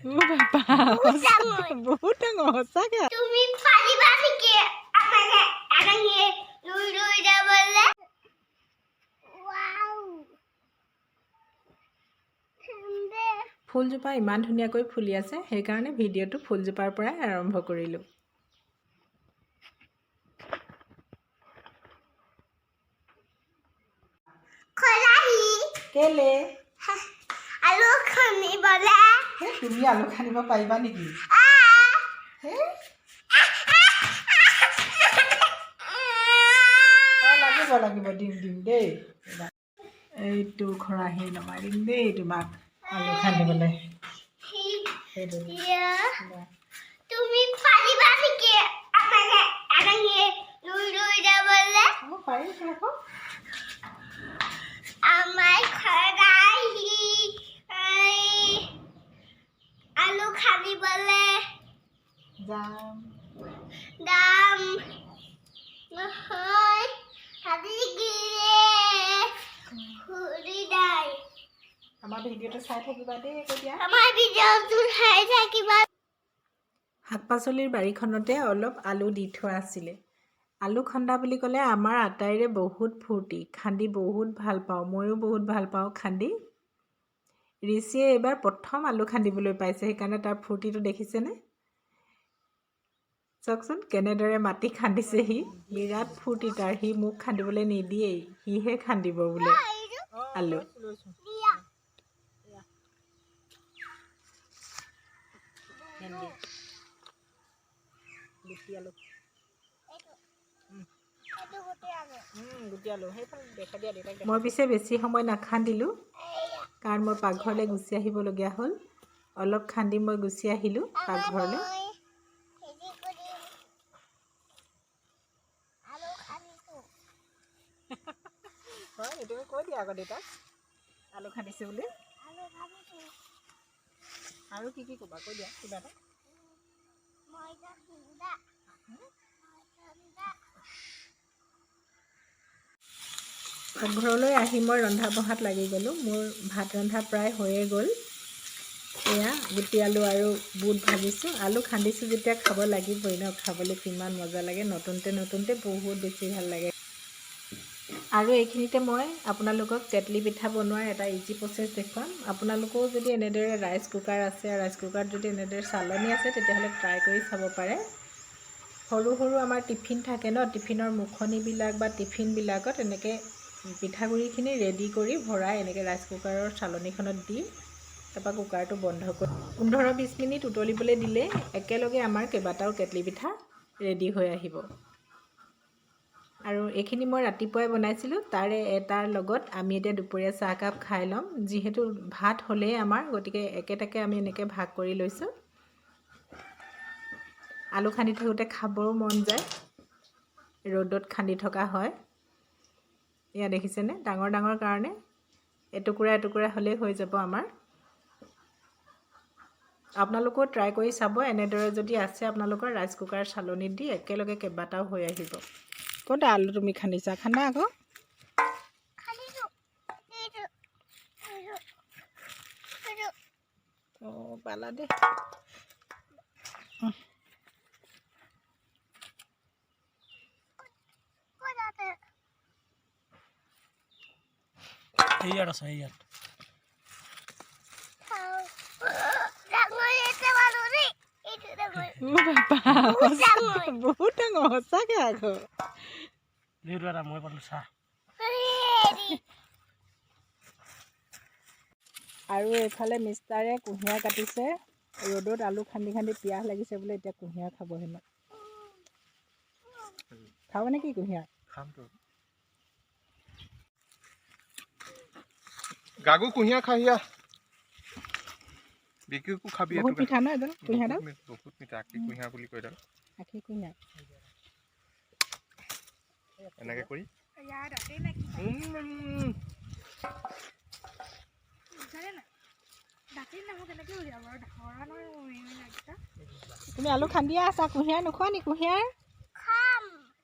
বাবা, বহুত ডাঙৰ সঁচাকে। তুমি পাৰিবা নেকি আমাকে এনেকে ৰুই ৰুই যাবলে? ৱাও। ফুলজোপা ইমান ধুনীয়াকৈ ফুলি আছে, সেইকাৰণে ভিডিঅ'টো ফুলজোপাৰ পৰাই আৰম্ভ কৰিলোঁ। খৰাহি। কেলে? আলু খান্দিবলে। তুমি আলু খান্দিব পাৰিবা নেকি? লাগিব লাগিব, দিম দিম দেই। এইটো খৰাহি নমাই দিম দেই তোমাক আলু খান্দিবলৈ। সেইটো। তুমি পাৰিবা নেকি আমাকে এনেকে ৰুই ৰুই যাবলে? পাৰিম আকৌ। আমাৰ খৰাহি আলু খান্দিবলে যাম। দাম নহয়, হাতী গিৰে ঘূৰি যায়। আমাৰ ভিডিঅ'টো চাই থাকিবা দেই এতিয়া। আমাৰ ভিডিঅ'টো চাই থাকিবা। শাক পাচলিৰ বাৰীখনতে অলপ আলু দি থোৱা আছিলে। আলু খন্দা বুলি ক'লে আমাৰ আটাইৰে বহুত ফূৰ্তি, খান্দি বহুত ভাল পাওঁ, ময়ো বহুত ভাল পাওঁ খান্দি। ঋষিয়ে এইবাৰ প্ৰথম আলু খান্দিবলৈ পাইছে, সেইকাৰণে তাৰ ফূৰ্তিটো দেখিছেনে? চাওকচোন কেনেদৰে মাটি খান্দিছে সি, বিৰাট ফূৰ্তি তাৰ। সি মোক খান্দিবলৈ নিদিয়েই, সিহে খান্দিব বোলে আলু। মই পিছে বেছি সময় নাখান্দিলোঁ, কাৰণ মই পাকঘৰলৈ গুচি আহিবলগীয়া হ'ল। অলপ খান্দি মই গুচি আহিলোঁ পাকঘৰলৈ। হয়, তুমি কৈ দিয়া আকৌ দেউতাক আলু খান্দিছোঁ বুলি। আৰু কি কি ক'বা কৈ দিয়া কিবা এটা। পাকঘৰলৈ আহি মই ৰন্ধা বঢ়াত লাগি গ'লোঁ। মোৰ ভাত ৰন্ধা প্ৰায় হৈয়ে গ'ল। এয়া গুটি আলু আৰু বুট ভাজিছোঁ। আলু খান্দিছোঁ যেতিয়া খাব লাগিবই ন, খাবলৈ কিমান মজা লাগে। নতুনতে নতুনতে বহুত বেছি ভাল লাগে। আৰু এইখিনিতে মই আপোনালোকক কেটলি পিঠা বনোৱাৰ এটা ইজি প্ৰচেছ দেখুৱাম। আপোনালোকেও যদি এনেদৰে ৰাইচ কুকাৰ আছে, ৰাইচ কুকাৰত যদি এনেদৰে চালনী আছে, তেতিয়াহ'লে ট্ৰাই কৰি চাব পাৰে। সৰু সৰু আমাৰ টিফিন থাকে ন, টিফিনৰ মুখনিবিলাক বা টিফিনবিলাকত এনেকৈ পিঠাগুড়িখিনি ৰেডি কৰি ভৰাই এনেকৈ ৰাইচ কুকাৰৰ চালনীখনত দি তাৰপৰা কুকাৰটো বন্ধ কৰি 15-20 মিনিট উতলিবলৈ দিলে একেলগে আমাৰ কেইবাটাও কেটলি পিঠা ৰেডি হৈ আহিব। আৰু এইখিনি মই ৰাতিপুৱাই বনাইছিলোঁ, তাৰে এটাৰ লগত আমি এতিয়া দুপৰীয়া চাহকাপ খাই ল'ম। যিহেতু ভাত হ'লেই আমাৰ, গতিকে একেটাকে আমি এনেকৈ ভাগ কৰি লৈছোঁ। আলু খান্দি থাকোঁতে খাবও মন যায়, ৰ'দত খান্দি থকা হয়। এয়া দেখিছেনে, ডাঙৰ ডাঙৰ কাৰণে এটুকুৰা এটুকুৰা হ'লেই হৈ যাব আমাৰ। আপোনালোকেও ট্ৰাই কৰি চাব, এনেদৰে যদি আছে আপোনালোকৰ ৰাইচ কুকাৰ চালনীত দি একেলগে কেইবাটাও হৈ আহিব। ক'ত আলু তুমি খান্দিছা? খান্দা আকৌ। অঁ পালা দেই। ইয়াত আছে, ইয়াত। বহুত ডাঙৰ সঁচাকে আকৌ। মই পালো চাহ। আৰু এইফালে মিষ্টাৰে কুঁহিয়াৰ কাটিছে। ৰ'দত আলু খান্দি খান্দি পিয়াহ লাগিছে বোলে, এতিয়া কুঁহিয়াৰ খাব হেনো। খাব নেকি কুঁহিয়াৰ? খামতো। গাগু কুঁহিয়াৰ খাহিয়া বিকিকো খাবি। বহুত মিঠা ন এডাল কুঁহিয়াৰডাল? বহুত মিঠা, আখি কুঁহিয়াৰ বুলি কয় এডাল। আখি কুঁহিয়াৰ। এনেকে কৰি তুমি আলু খান্দিয়ে আছা, কুঁহিয়াৰ নোখোৱা নি? কুঁহিয়াৰ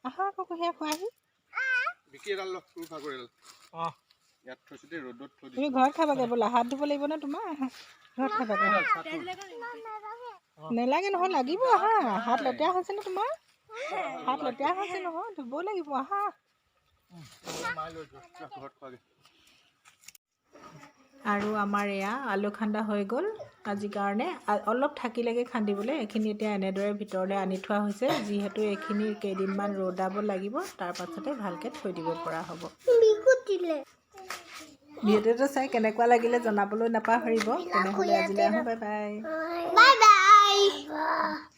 আহা আকৌ কুঁহিয়াৰ খোৱাহি। বিকি এডাল ল, তোৰ ভাগৰ এডাল। অঁ। ইয়াত থৈছোঁ দেই, ৰ'দত থৈ তুমি ঘৰত খাবাগে বোলা, হাত ধুব লাগিব ন তোমাৰ, আহা ঘৰত খাবাগে। নেলাগে নহয়, লাগিব, আহা। হাত লেতেৰা হৈছে ন তোমাৰ? হাত লেতেৰা হৈছে নহয়, ধুব লাগিব, আহা। দিছোঁ। ঘৰত খোৱাগে। আৰু আমাৰ এয়া আলু খান্দা হৈ গ'ল আজিৰ কাৰণে। অলপ থাকিলেগৈ খান্দিবলৈ, এইখিনি এতিয়া এনেদৰে ভিতৰলৈ আনি থোৱা হৈছে, যিহেতু এইখিনি কেইদিনমান ৰ'দাব লাগিব, তাৰ পাছতে ভালকৈ থৈ দিব পৰা হ'ব। বিকুটিলে। ভিডিঅ'টো চাই কেনেকুৱা লাগিলে জনাবলৈ নাপাহৰিব। তেনেহ'লে আজিলৈ আহোঁ, বাই বাই। Bye bye.